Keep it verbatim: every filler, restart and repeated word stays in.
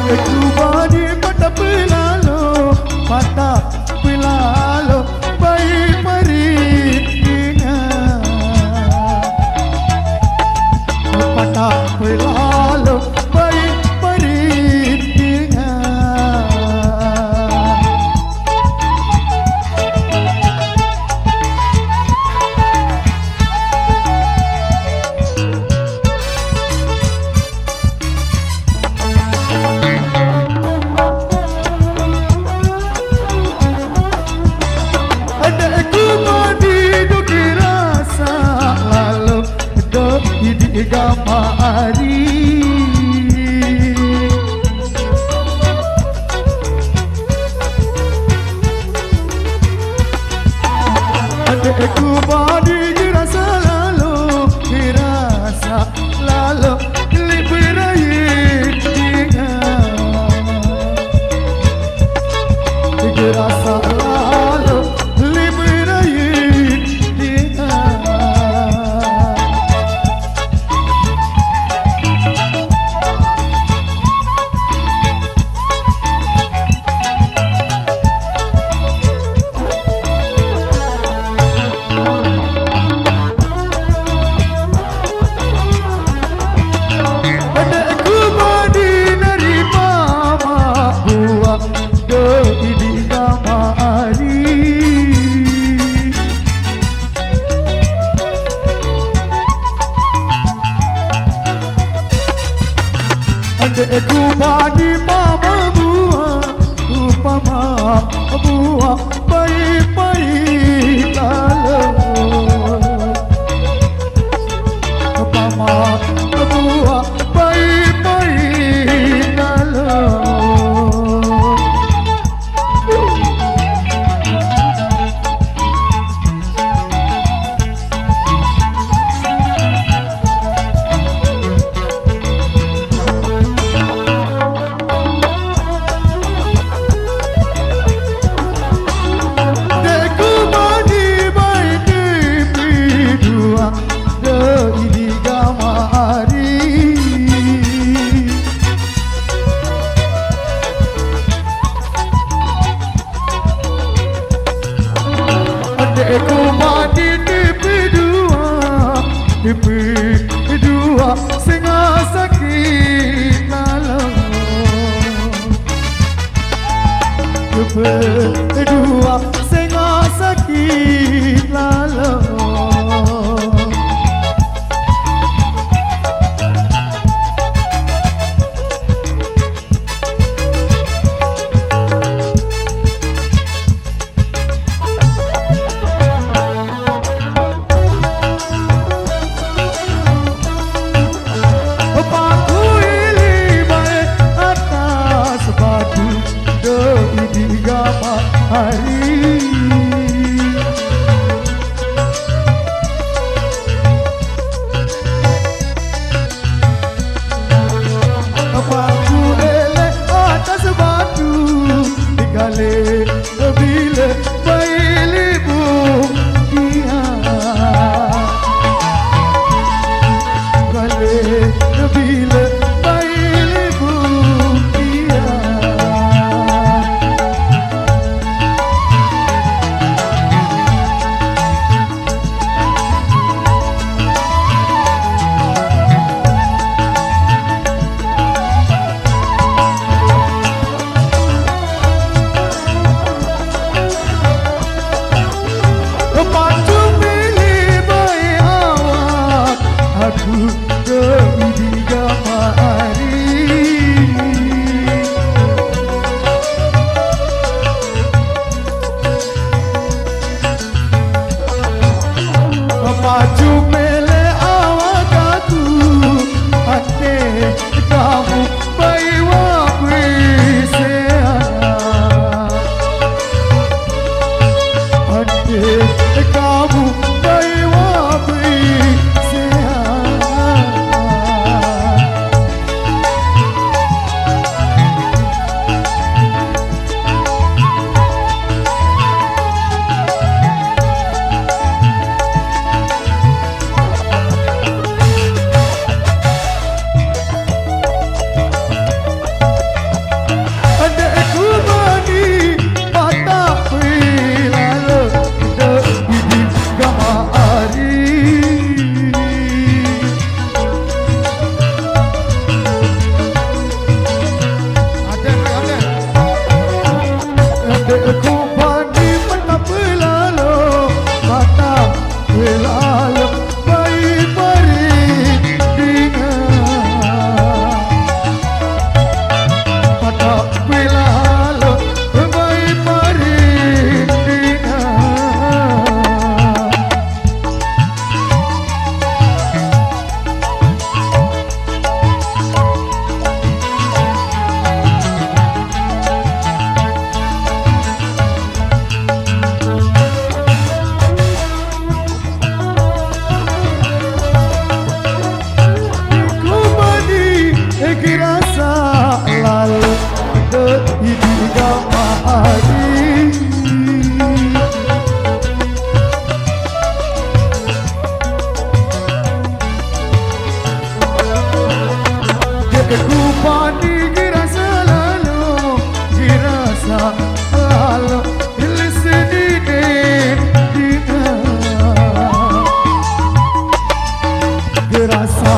Kubani patah pelalo, patah pelalo, baik perintingan. Patah pelalo, baik perintingan. Ada aku mandi duki rasa lalu do idi gama ari. Ada aku mandi dirasa lalu, dirasa lalu, liberain dengan. Dirasa lalu, liberain dengan. Ada aku mandi dari mama buah do idi gama ari. Ande aku mandi mama buah, upama buah baik-baik lalu. Upama buah baik-baik lalu. Deku mandi baik di pidua, do idi gama ari. Deku mandi di pidua, di pidua, sing sakit lalu. Di pidua, sing sakit lalu. Paku ili bae atas batu, do idi gama ari. Paku ele atas batu, digale bila bailibu dia. Gale bila bailibu dia. Pacu pilih bae awak, aku ke idi gama ari. Pacu pilih awak aku, ate kamu bae wabui sehat. Ate kamu bae wabui sehat. Ku pandi girasa lalu, girasa lalu, listen di dina. Gerasa